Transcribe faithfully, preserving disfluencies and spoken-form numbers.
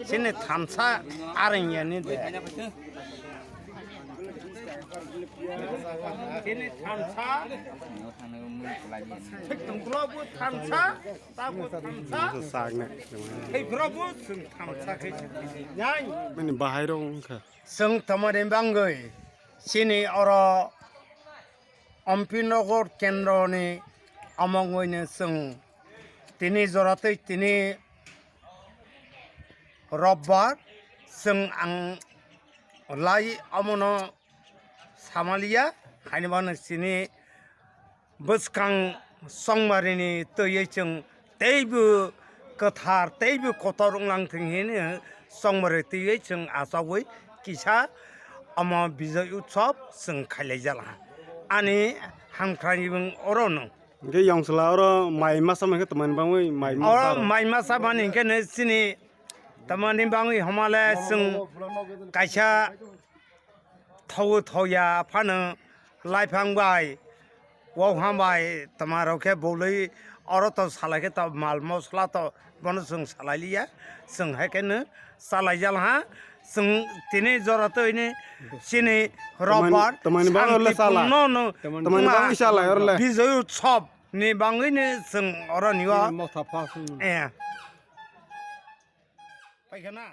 Chini thansa areng yani de. Chini thansa. Thik tongkro bo thansa, ta bo thansa. Sakne. Thik bro bo sung thansa khe. Nyai. Mani bahai rong kha. Sung tamani bangoi. Chini oro Ampinagar kendroni amongoi ne sung. Tini joratoi tini Robbar chwng ang lai omono samaliya, haini bagwi chini bwskang chongmarini twiwi chwng teibo kwthar, teibo kotor wnglang thwng hini chongmari twiwi chwng achagwi kisa omo Bijoi Utsav chwng khailaijala. Ani hamkrai wng orono. Hingke yongsla oro mai masa mai khe twmani bagwi mai masa Oro rok. Mai masa mani hingke ne chini twmani bagwi homale chwng kaisa thawi thawya phano laiphang bai, wauha bai twma rok khe bolwi oro to salai khe to mal mosla to bono chwng salai liya, chwng hai khe no salai jal ha, chwng tini jora to ini chini Robbar twmani bagwi le sala. Santipurno no Twmani bagwi salai oro le. Bijoi Utsav ni bagwi ni chwng oro ni o. Motha pha sung. Eh. Paikha na?